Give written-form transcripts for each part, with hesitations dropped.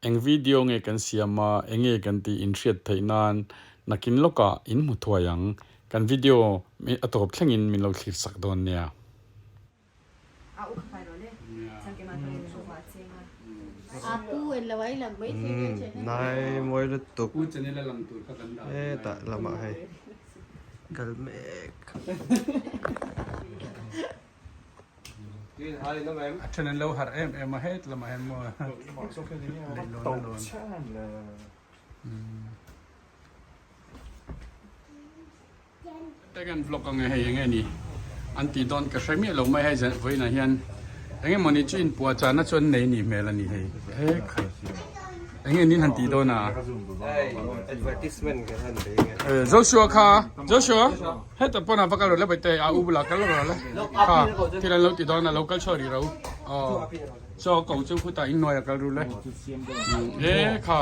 Eng video nge kan siam a, enge kan tih in hriat theih nan nakin lawkah in hmu thuai ang. Kan video a tawp thlengin min lo thlir sak dawn nia. Nai mawi lutuk hetah lamah hei kal mek. A then an lo harh em em a het lamah hian maw leihlawn a lawn. Second vlog ang e hei enge ni an tih dawn ka hre miah lo mai hei zan vawiinah hian enge mawni chu inpuah chahna chu an nei nih hmel a ni hei he khai enge nin han tih dawn a advertisement kan han bei nge Joshua kha Joshua heta pawn a va kal rawh le baite a u bulah kal rawh le kha thil an lo ti dawn a lo kal chhuak rih ro aw chaw ko chu khutah inhnuai a kal ru le e kha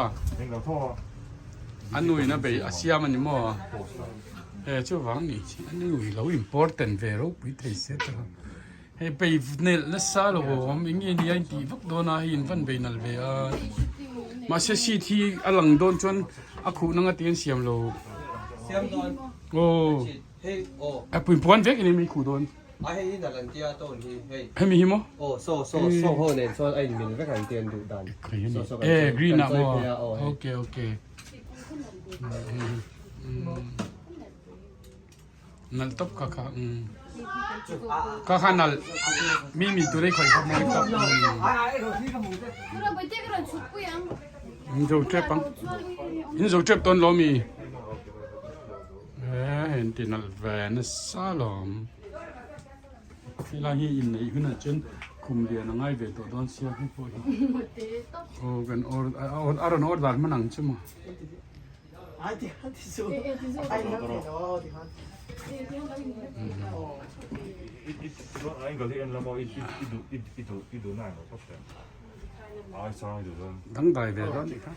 A nuin a bei a siam a ni maw? He chuvang ni chi a nui lo important ve ropui thei se ta lo. Hei bei nelh nasa lo awm eng nge nia intih vak dawn a hei in van bei nalh ve a. Mahse seat hi a lang dawn chuan a khuh nanga tih an siam lo. Siam dawn. Aw. Hei aw. A pui puan vek in mi khuh dawn. A hei hi nalh an tia tawn hi hei. Hemi hi maw? Aw saw saw saw ho nen chuan a inmil vek an tia an duh dan. Saw saw kan eh green ah maw? Okay okay. Nalh tawp kha kha. Kha kha nalh mi mi tur ei khawih kha mawi tawp. In zo tep ang. In zo tep tawn lo mi. Eh in ti nalh ve nasa lawm. Helai hi inneih hunah chuan khum lian a ngai ve tawh dawn sia hei pawh hi. Aw kan a rawn order hman ang chu maw. Dangdai ve dawn nih kha.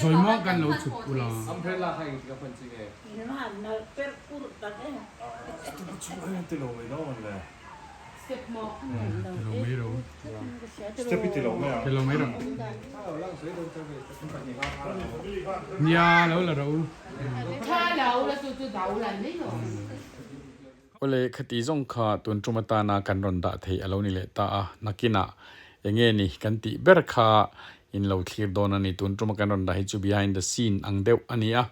Zawi maw kan lo chhuk ula. Ti lo mai ro. Nia lo la ro. Awle khati zawng kha tun tum atana kan rawn dah theih a lo ni leh ta a, nakinah enge ni kan tih ber kha in lo thlir dawn a ni. Tun tuma kan rawn dah hi chu behind the scene ang deuh a ni a,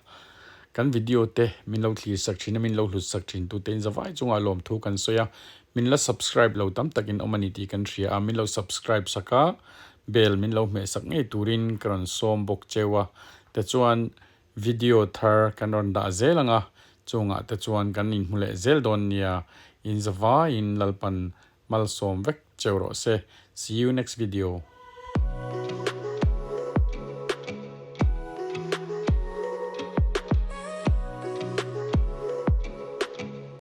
kan video te min lo thlir sak thin a, min lo hlut sak thin tute in zavai chungah lawmthu kan sawi a, min la subscribe lo tam takin awm a ni tih kan hria a, min lo subscribe sak a, bell min lo hmeh sak ngei turin ka rawn sawm bawk cheu a, tichuan Video thar kan rawn dah zel ang a, chungah te chuan kan inhmu leh zel dawn nia, in zavaiin Lalpan Malsawm vek cheu rawh se. See you next video.